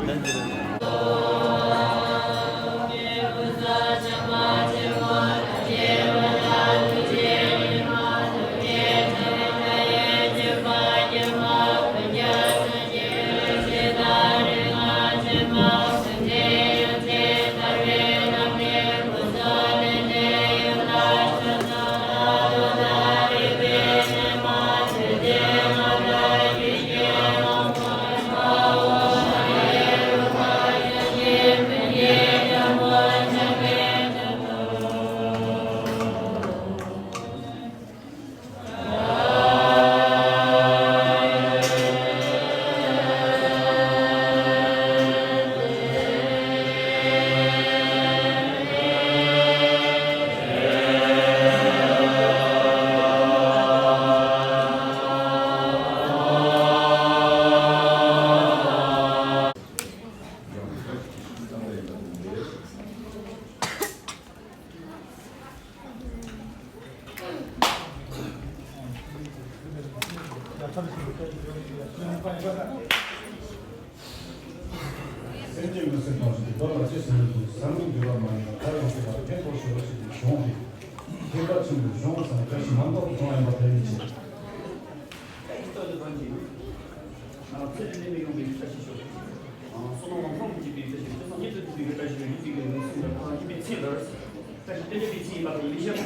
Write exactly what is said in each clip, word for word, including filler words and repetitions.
སེམས་ཅན་མི་སེམས་ཐོག་ཞིག་རྡོ་ལ་ཅི་ཟེར་ན་འདུག་ཟ་མི་འགྱུར་བ་མ་ཡིན་པར་ཐར་ཡོང་ཐུབ་པར་ཕན་ཐོགས་ཤོར་བ་ཞིག་གི་གཞུང་རེད། ཐེག་པ་ཆེན་པོའི་གཞུང་བཟང་བཀྲ་ཤིས་མ་གཏོགས་གཞུང་ཡིན་པ་ཕན་མི་ཆེ། ཚེ་འདི་ཕན་གྱི། ང་ཚེ་འདི་ནས་མི་ཡོང་བའི་བཀྲ་ཤིས་ཤོག་བསོད་ནམས་ལམ་འཕང་དུ་བགྱིས་པའི་བཀྲ་ཤིས། སྤྱོད་བཟང་ཉིད་དུ་བགྱིས་པའི་བཀྲ་ཤིས་ཤོག་ཡིད་ཀྱི་ངོས་འཛིན་པ་ཐང་ཡིན་པའི་ཚེ་འདིར། བཀྲ་ཤིས་རྟེན་འབྲེལ་གྱི་ཚེ་ཡིན་པ་དང་ཡིན་པའི་ཤེས།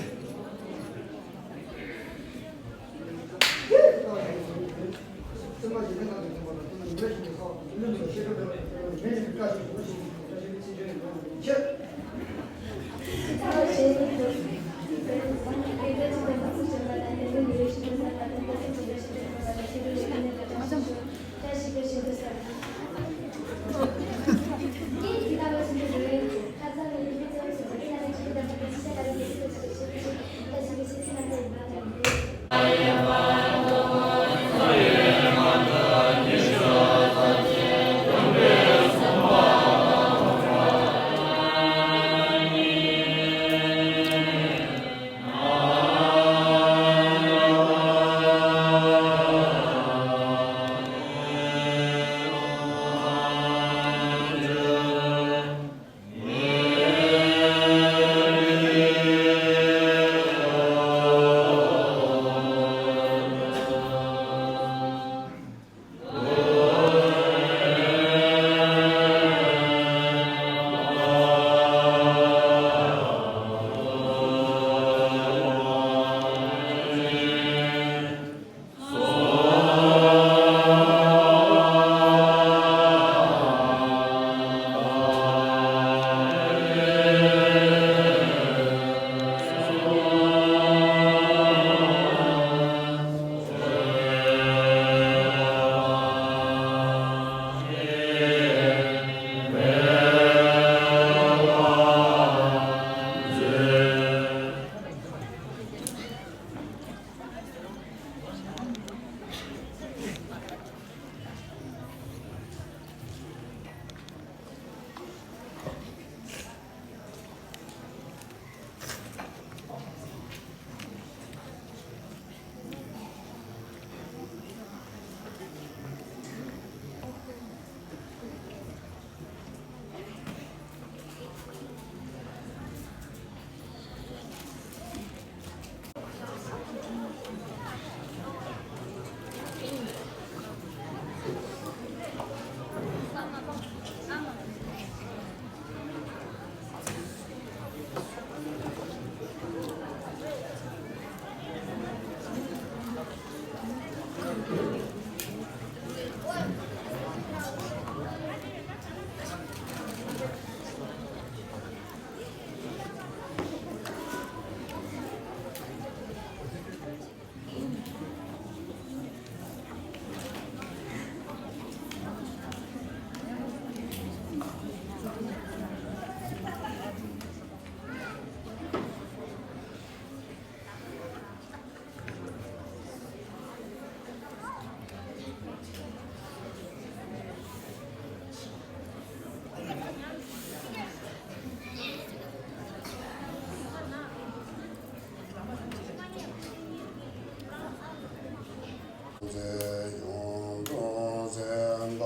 ཡོངས་གྲོང་གསན་པ་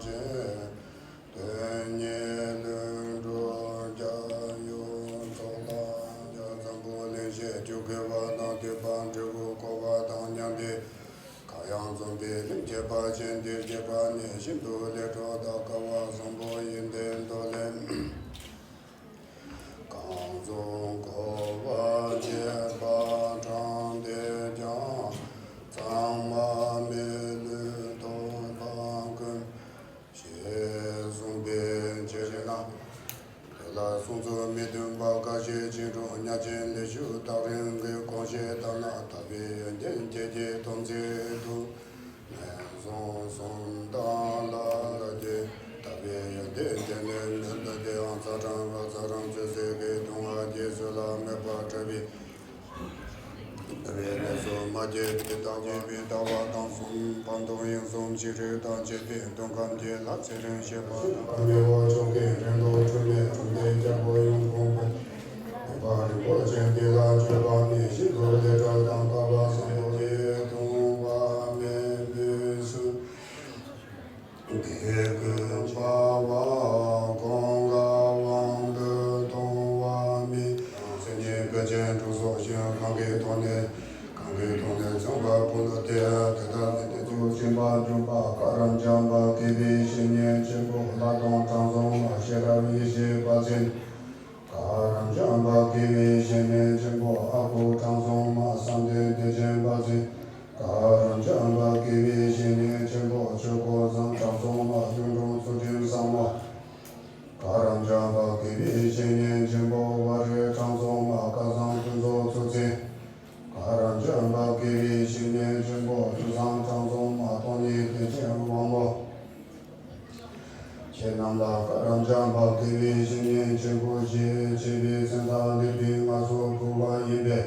བཅས། འདིར་སྐྱེས་པ་ནི་ཤིན་ཏུ་ལས་འཕྲོ་དང་བསྐལ་པ་བཟང་པོ་ཡིན་ཏེ། མདོ་ལས། གང་གཟུགས་འཁོར་བར་བཅས་པ་གྲངས་ཏེ་ཀྱང་། གཙང་མ་མི་ལུས་ཐོབ་པ་ཀུན། ཞེས་གསུངས་པའི་ཕྱིར་ན། དེ་ལ་གསུང་ཚུལ་མི་མཐུན་པ་འགའ་ཞིག་ཕྱིན་དྲུག་གཉའ་ཆེན་ལས་ཞུགས་ཐག་རིང་གི་དགོངས་བཞེད་ལྟར་ན། དག་པའི་ཡོན་ཏན་བརྒྱད་ཀྱི་སྡོམ་ཚིག་ཏུ། ངན་སོང་གསུམ་དང་ལ་ལ་སྟེ། དག་པའི་ཡོན་ཏན་བརྒྱད་ནི་མེད་པ་དེའང་། ཚ་གྲང་རེག་ཚ་གྲང་ཚོད་བསྲེ་གི་ལྟུང་བ་བརྒྱད་ཚོད་ལ་དམིགས་པ་འཁྲབ་པའི། དག་པའི་གནས་སུ་མ་སྐྱེས་པའི་ལྟ་བ་དང་། གསུམ་པ་མདོ་དབྱིངས་སུ་ཞི་རིགས་དང་བཅས་པའི་མདོ་ཁམས་ཀྱི་ལྷ་ཚེ་རིང་བཞད་པ་དང་། ཁམས་ཡོད་ཕྱོགས་ཀྱི་རིང་ལུགས་འཁྲུལ་མེད་གྲུབ་མཐའི་རྒྱལ་པོ་ཡོངས་བཟུང་བའི། ནུས་པ་རིན་པོ་ཆེ་འདི་ལ་སྤྱོད་པ་ནི། ཤིན་ཏུ་ལས་འཕྲོ་དང་བསྐལ་པ་བཟང་པོ་ཡི། ལྟུང་བ་མེད་པའི་ཚུལ། དགེ་བསྐུལ་བ་གང་ག་དབང་དུ་གཏོང་བ་མེད། མཚན་ཉིད་དཔེ་ཅན་དྲུག་སོགས་ཤིང་གང་གི་ཐོག་ནས། གང་གི་ཐོག་ནས་མཚོན་པ་པོ་ལ་སྟེ། དེ་ལྟར་མི་སྟེ་ཚུལ་ཁྲིམས་པ་སྒྲུབ་པ་དཀར་རམ་འཇམ་པ་དགེ་བའི་བཤེས་གཉེན་ཆེན་པོ་ལྷ་དང་དྲང་སྲོང་མ་ཤེས་རབ་ཡེ་ཤེས་དཔལ་བརྩེགས། དཀར་རམ་འཇམ་པ་དགེ་བའི་བཤེས་གཉེན་ཆེན་པོ་ཨ་ཁུ་དྲང་སྲོང་མ་བསམ་གཏན་བདེ་ཆེན་དཔལ་བརྩེགས། དཀར་རམ་འཇམ་པ་དགེ་བའི་བཤེས་གཉེན་ཆེན་པོ་ཆོས་འཁོར་བཟང་དྲང་སྲོང་མ་གཡུང་དྲུང་ཚུལ་ཁྲིམས་བཟང་མོ། དཀར་རམ་འཇམ་པ་དགེ་བའི་བཤེས་གཉེན་ཆེན་པོ་ཝ་རེ་དྲང་སྲོང་མ་སྐལ་བཟང་ཕུན་ཚོགས་ཚུལ་བརྩེགས། དཀར་རམ་འཇམ་པ་དགེ་བའི་བཤེས་གཉེན་ཆེན་པོ་ཆུ་བཟང་དྲང་སྲོང་མ་སྟོང་ཉིད་བདེ་ཆེན་དབང་མོ། ཁྱེད་རྣམས་ལ་དཀར་རམ་འཇམ་པ་དགེ་བའི་བཤེས་གཉེན་ཆེན་པོ་ཞེས་བྱ་བའི་མཚན་རྟགས་ལེགས་པའི་སྔགས་སུ་ཕུལ་བ་ཡིན་པས།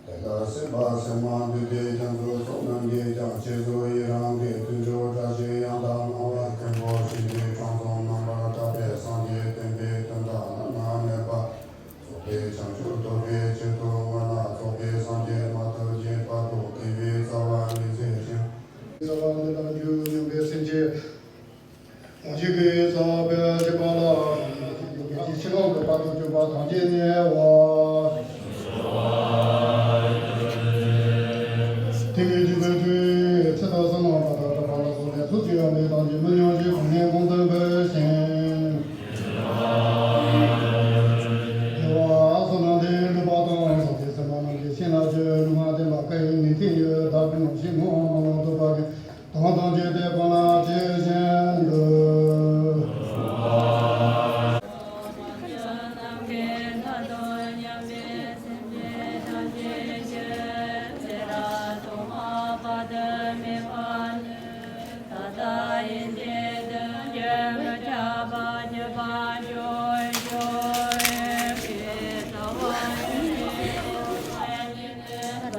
དེ་ལ་སེམས་དཔའ་སེམས་མ་འདུས་ཏེ་ཁྱེད་ཚོ་ཚོགས་རྣམས་ཀྱིས་ཀྱང་རྗེས་སུ་ཡི་རང་གི་མཐུན་འཇུག་བཀྲ་ཤིས་ཡང་དག་གནང་བ། མཁན་པོ་ཞིག་གིས་དྲང་སྲོང་རྣམ་པར་དག་པའི་སངས་རྒྱས་བསྟན་པའི་དོན་དག་བླ་ན་མེད་པ། རྫོགས་པའི་བྱང་ཆུབ་ཐོབ་པའི་ཆེད་དུ་སྔོན་ལ་རྫོགས་པའི་སངས་རྒྱས་མ་ཐོབ་ཀྱི་བར་དུ་དགེ་བའི་རྩ་བ་མི་འཛད་ཅིང་། རྩ་བ་འདི་དག་རྒྱུ་མྱོང་བའི་སེམས་ཅན། ངོ་ཤེས་ཀྱི་རྩ་བ་བྱེད་པ་ལ། ཡོ་གི་ཕྱི་ནང་གི་བར་དུ་གྱུར་པ་ཐམས་ཅད་ནི་བ། དེ་ནས་འཇུག་པའི་ཚུལ་ཚེ་དང་བསོད་ནམས་པ་དང་གྲགས་པ་ལ་སོགས་པའི་ཚུལ་གྱི་ཡོན་ཏན་ཐམས་ཅད་མི་ཉམས་ཀྱི་གོང་ནས་གོང་དུ་འཕེལ་ཞིང་། དེ་བ་བསོད་ནམས་དེ་ལུས་པ་དང་སངས་རྒྱས་སེམས་དཔའ་རྣམས་ཀྱི་ཞིང་ལ་སྤྱོད་ལུས་ངག་ལྡན་པ་སྐལ་བའི་ནུས་མཐུ་ཡོད། བདག་གི་ནང་བཞིན་ངོ་བོ་མ་ལོག་ཐུབ་པ་གི་དོན་ཐམས་ཅད་དེ་ཀུན་ལ་ཇི་བཞིན་དུ།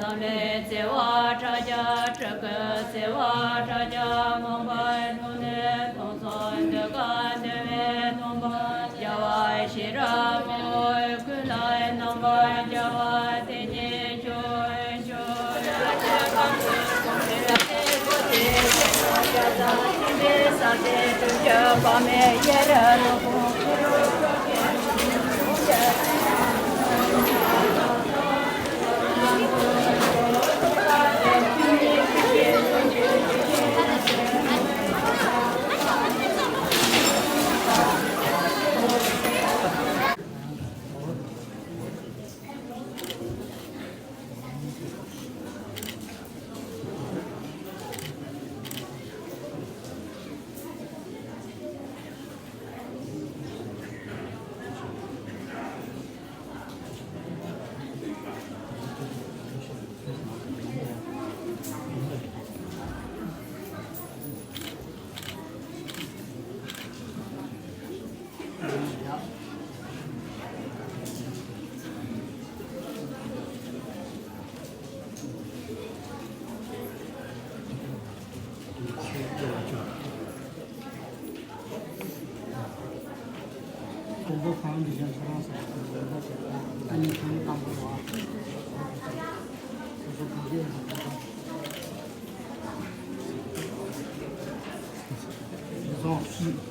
བསམ་པའི་བརྩེ་བ་ཕྲ་རྒྱས་སྤྲུལ་སྐུའི་བརྩེ་བ་ཕྲ་རྒྱས་མངོན་པར་བཟུང་ནས་སྟོང་གསུམ་འདུས་ཀ་འདུས་མའི་སྟོང་པ་རྒྱལ་བ་ཤེས་རབ་མང་པོས་ཀུན་ལ་རྣམ་པར་རྒྱལ་བ་དེ་ཉིད་མཆོག་མཆོག་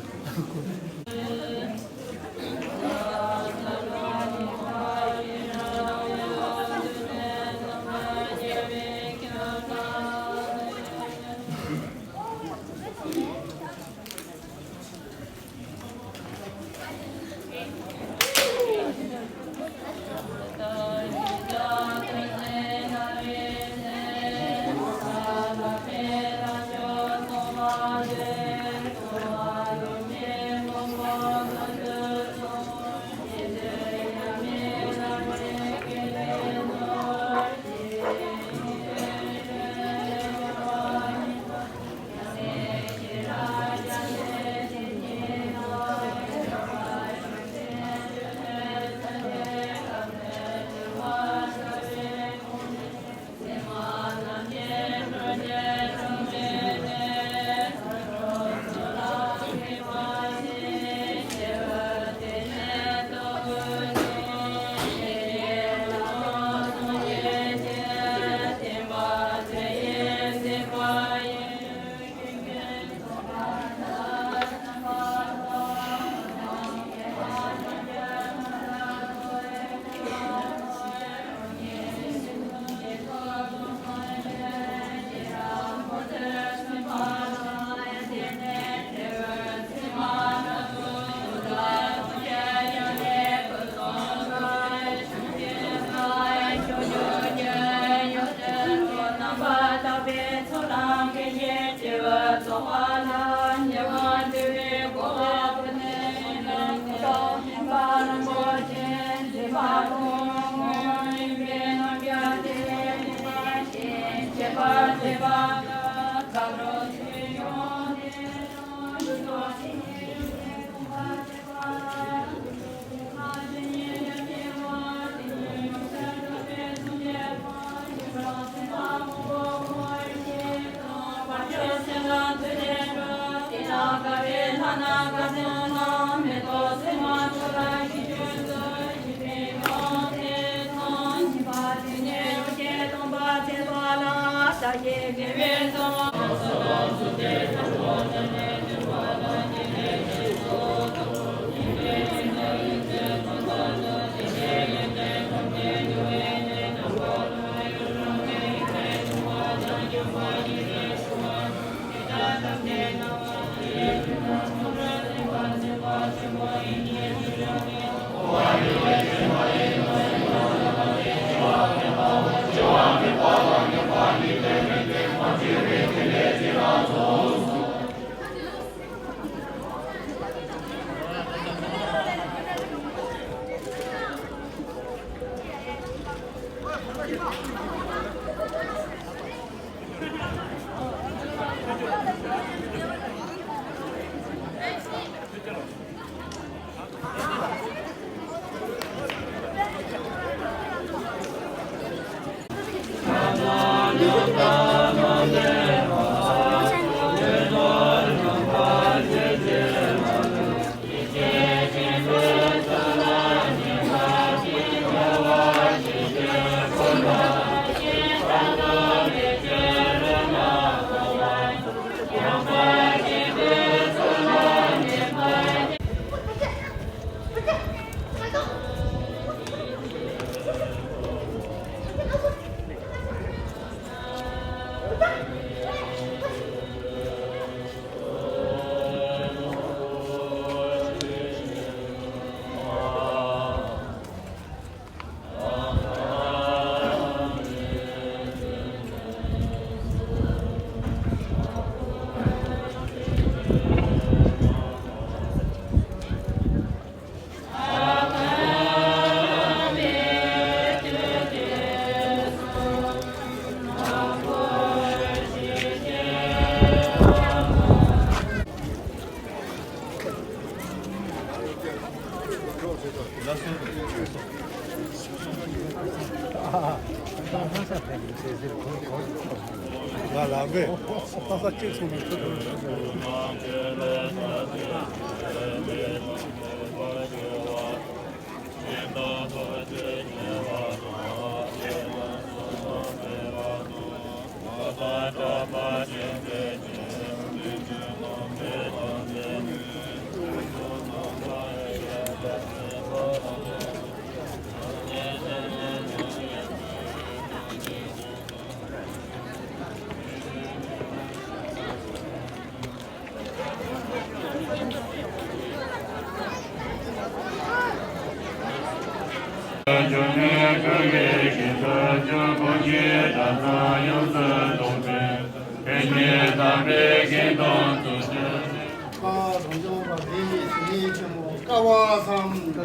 དམ་པས་ས་ས་གཅིག་སོང་ནས་ཚུར་འགྲོ་ཞིག་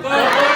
ཟེར།